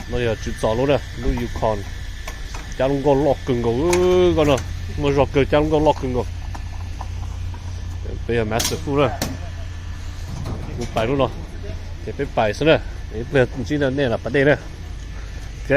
No yog tswv txos lub na, lub Yukon. Cab lub nkoj loj kawg nkaus, koj no, muaj zog kawg, cab lub nkoj loj kawg nkaus. Peb yog master fuj na, kuv pais lub no, ces peb pais xwb na, ib pliag ntsib nej los pas dej na. Ok.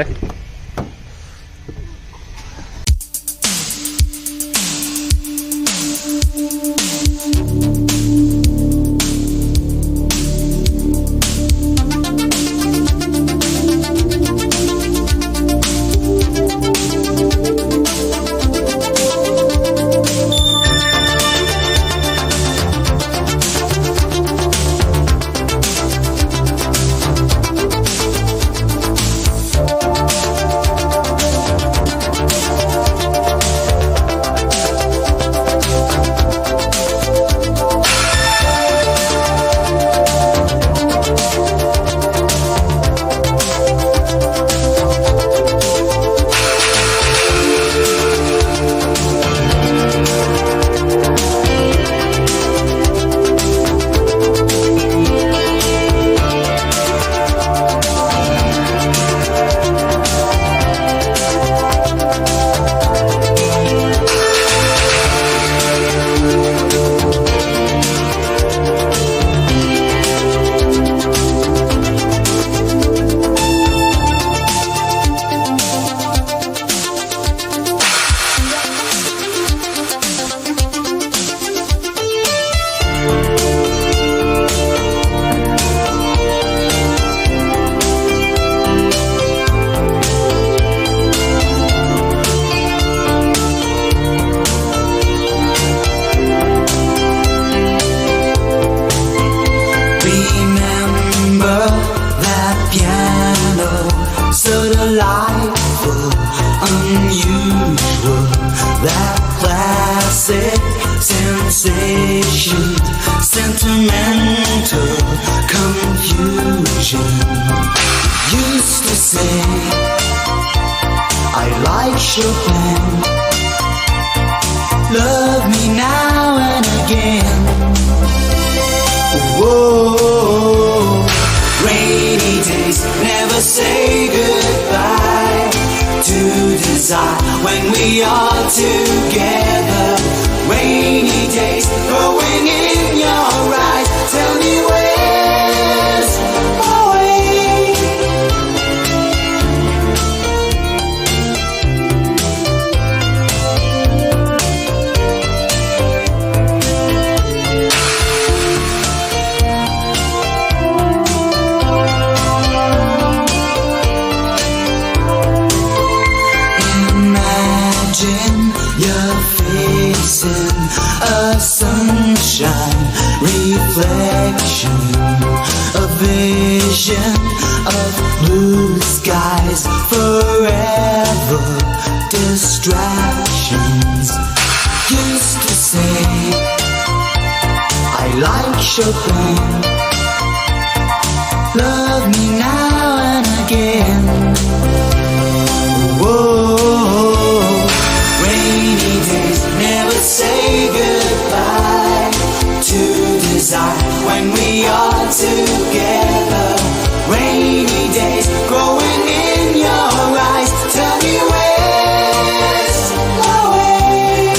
Remember that piano, so delightful, unusual, that classic sensation, sentimental confusion. Used to say, I like Chopin. Love me now and again. Whoa, rainy days never say goodbye to desire when we are together. Rainy days growing in your eyes. Tell me where's my way. Imagine your face in a sunshine reflection, a vision of blue skies forever. Distractions. Used to say, I like Chopin. Love me now and again. Whoa, rainy days never say goodbye to desire when we are together. Rainy days growing in your eyes. Tell me where's my way.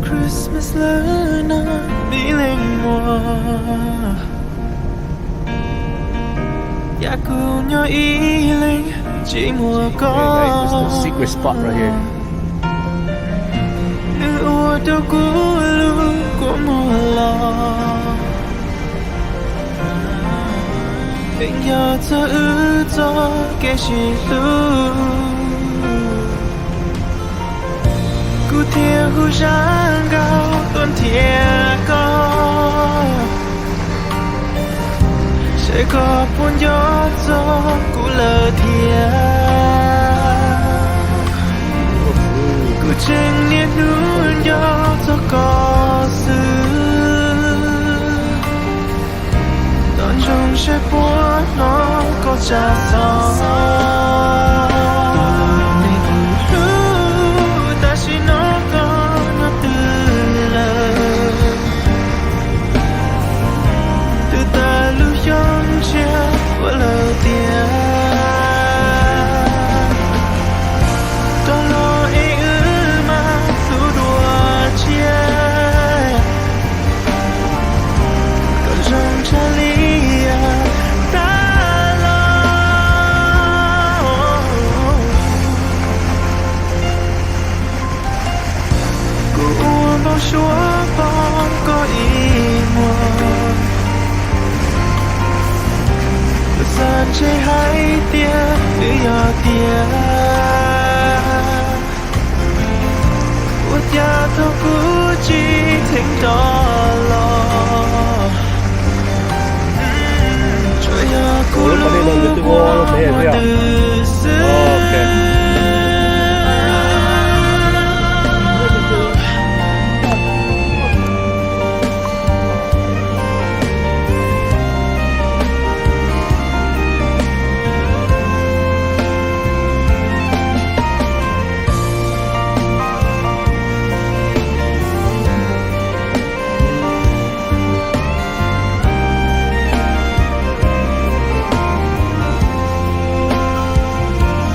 Christmas lawm no ib leeg muag, yam kuv nyob ib leeg tsis muaj koj. Nws ua rau kuv lub kua muag los, yeej yog txog wb txoj kev sib hlub. Kuv thiaj hu zaj nkauj tuaj nrhiav koj, saib koj puas nco txog kuv lawm thiab. Kuv tseem niaj hnub nco txog koj xwb. Tos ntsoov saib puas hnov koj tsa xov. Tus neeg kuv hlub, tam sim no koj nyob twg lawm? Twb tag lub xyoo tshiab ua lawm tiag. Rov los es wb mam hlub dua tshiab. Koj zoo tshaj li yav tas los. Kuv ua npau suav pom koj ib muag. Kuv xav ntshe hais tias twb yog tiag. Ua cas thaum kuv tsis theej rov los, tsuas yog kuv lub kua muag twb xwb.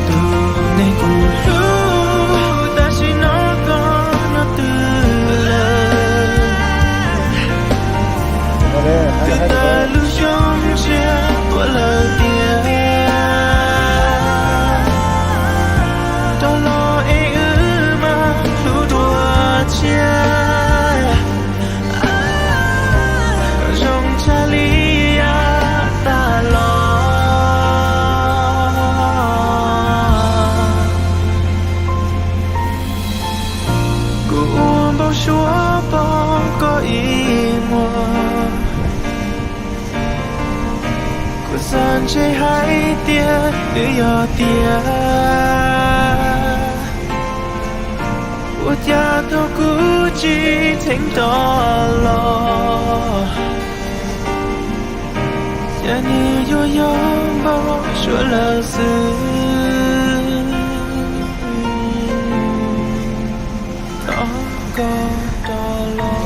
Tus neeg kuv hlub, tam sim no koj nyob twg lawm? Twb tag lub xyoo tshiab ua lawm tiag. Rov los es wb mam hlub dua tshiab. Koj zoo tshaj li yav tas los. Kuv ua npau suav pom koj ib muag. Kuv xav ntshe hais tias twb yog tiag. Ua cas thaum kuv tsis theej rov los, cas nws yuav yog npau suav lawm xwb. Thov koj rov los.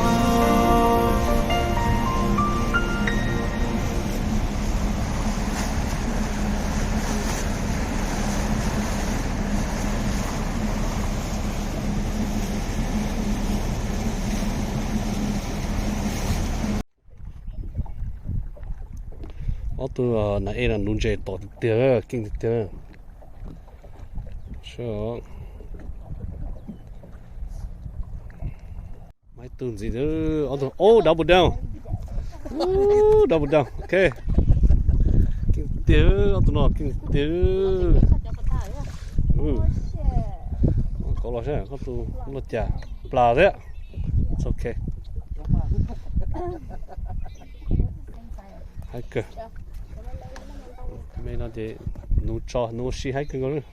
Ob tug nas ej no nuv ntses tom tiag tiag, keej tiag tiag. Maiv tug ntxiv, ob tug, oh, double down. Double down, ok. Keej tiag, ob tug no keej tiag. Kov los saib koj tus luaj cas plas thiab. It's ok. Haib kawg. Me no ces nuv tso nuv ua si haib kawg nkaus li.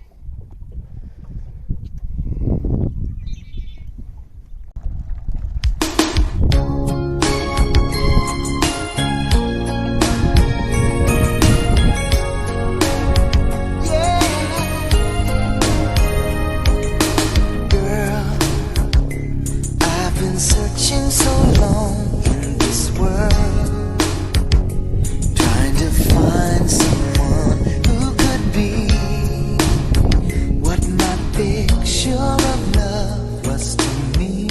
Girl, I've been searching so long in this world, trying to find someone who could be what my picture of love was to me.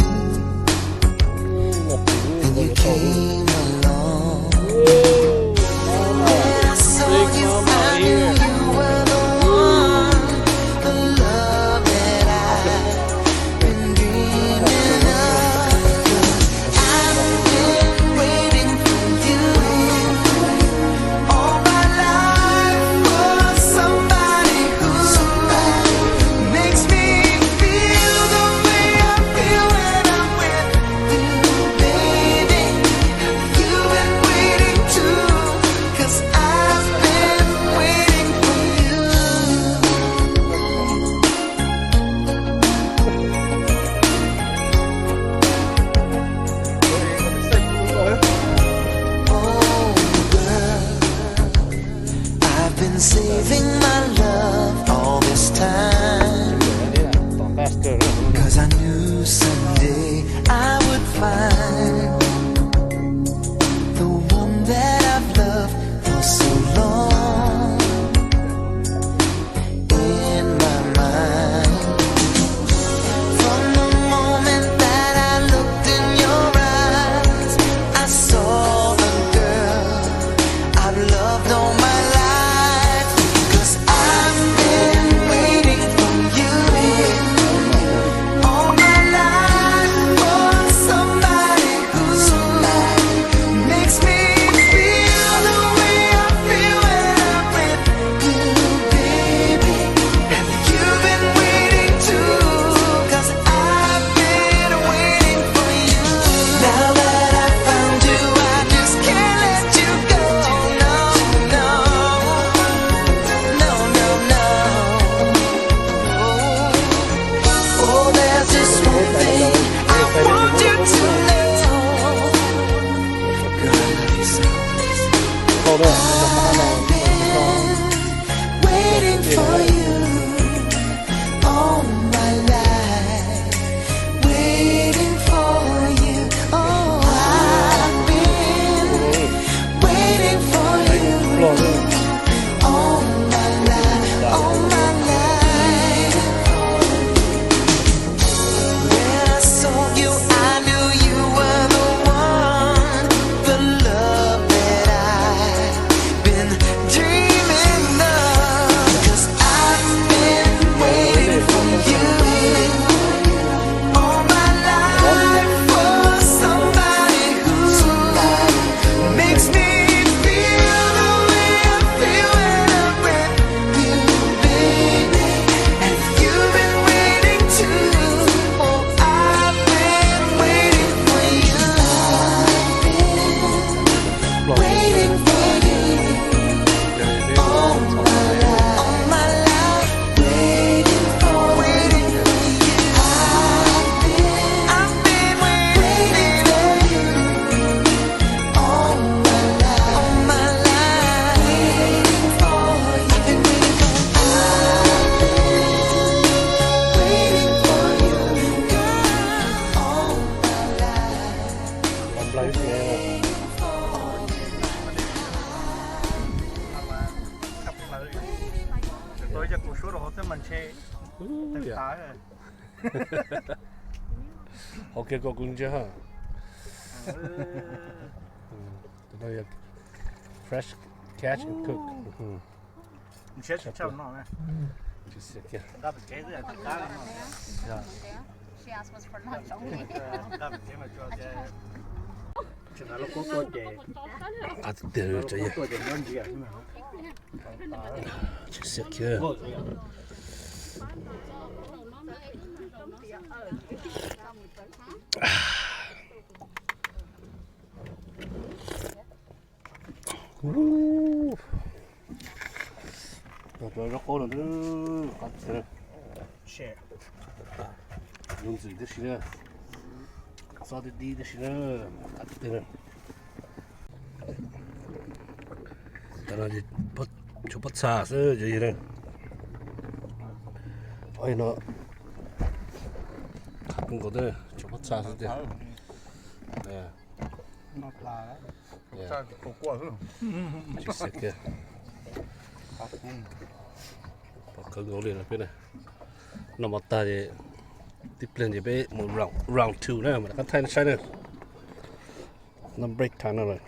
Waiting for you all my life. Waiting for you. Oh, I've been waiting for you all my life, all my life. When I saw you, I knew you were the one, the love that I've been dreaming of. 'Cause I've been waiting for you all my life, for somebody who makes me feel the way I feel when I'm with you, baby. And you've been waiting too. Oh, I've been waiting for you. Waiting for you. All my life, all my life. Waiting for, waiting for you. I've been, I've been waiting for you. All my life, all my life. Waiting for you. I've been waiting for, I've been waiting for you. All my life. Waiting for you. Tus yog kuv suab rau hauv tej mas ntshe tawg tas. Hauv kiag koj kuv ntsia ha. Tus no yog fresh catch and cook. Ntshe tsis tshaj no na. Tsis xav kiag. Nqa pem tsev mas tsuas tias, tsis nqa lub kub tuaj ces, nqa tiag tiag tuaj ces nyob ntsia xwb. Tsis xav kiag. Zaub qaub no, lub ntxwm tib si na, xob tib tib tib si na, qab tib teg na. Tam no tshuav pob txha xwb cov yawg na. Ov, no qab kawg nkaus, tshuav pob txha xwb tiag. Tsis xav kiag. Pom kawg nkaus li no peb na. Noj mov tag ces tib pliag ces peb mus round, round two na, mam rov qab thaij nej saib na. No break time no lawm.